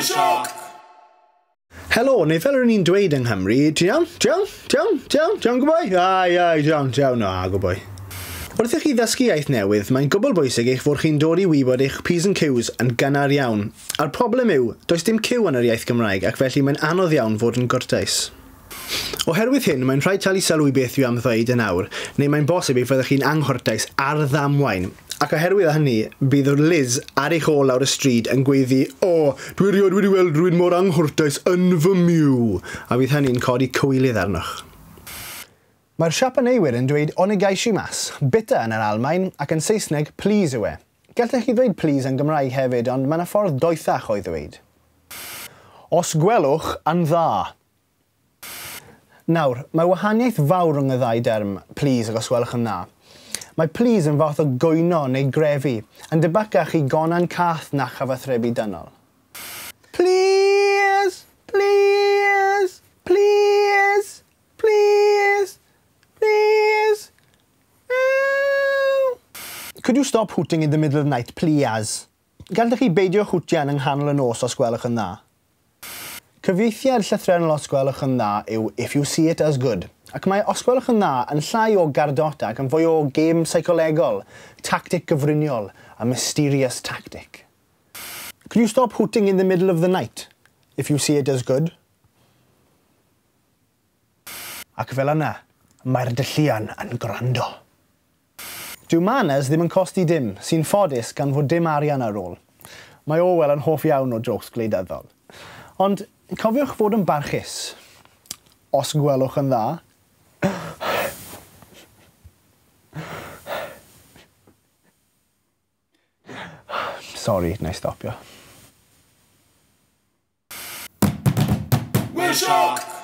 Shock! Helo, neu fel yr ni'n dweud yng Nghymru, ti'n iawn? Ti'n iawn? Ti'n iawn? Ti'n iawn? Ti'n iawn, good boy? Ai, ai, ti'n iawn, ti'n iawn, na, good boy. Wrth i chi ddysgu iaith newydd, mae'n gwbl bwysig eich fod chi'n dod i wybod eich P's and Q's yn gynnar iawn. A'r problem yw, does dim Q yn yr iaith Gymraeg ac felly mae'n anodd iawn fod yn gwrtais. Oherwydd hyn, mae'n rhaid talu sylw i beth dwi am ddweud yn awr, neu mae'n bosib ei fyddwch chi'n anghwrtais ar ddamwain. Ac oherwydd hynny, bydd Liz ar eich ôl lawr y stryd yn gweiddi, "O, dwi erioed wedi weld rhywun mor anghwrtais yn fy myw!" A bydd hynny'n codi cywilydd arnoch. Mae'r Siapaneiwyr yn dweud onegaishimasu, bitte yn yr Almaen, ac yn Saesneg, please yw e. Gallech chi ddweud please yn Gymraeg hefyd, ond mae yna ffordd doethach o'i ddweud. Os gwelwch yn dda. Nawr, mae wahaniaeth fawr rhwng y ddau derm, please ac os gwelwch yn dda. Mae please yn fath o gwyno neu grefu, yn debycach i gonan cath na chyfathrebu dynol. Please! Please! Please! Please! Please! Ew. Could you stop hooting in the middle of the night, please? Gallech chi beidio hwtian yng nghanol y nos os gwelwch yn dda. Cyfieithiad llythrennol os gwelwch yn dda yw if you see it as good. Ac mae os gwelwch yn dda yn llai o gardota ac yn fwy o gêm seicolegol, tactic gyfriniol, a mysterious tactic. Could you stop hooting in the middle of the night, if you see it as good? Ac fel yna, mae'r dylluan yn gwrando. Dyw manners ddim yn costi dim, sy'n ffodus gan fod dim arian ar ôl. Mae Orwell yn hoff iawn o jokes gwleidyddol. Ond cofiwch fod yn barchus. Os gwelwch yn dda. Sori, na i stopio. We're shock!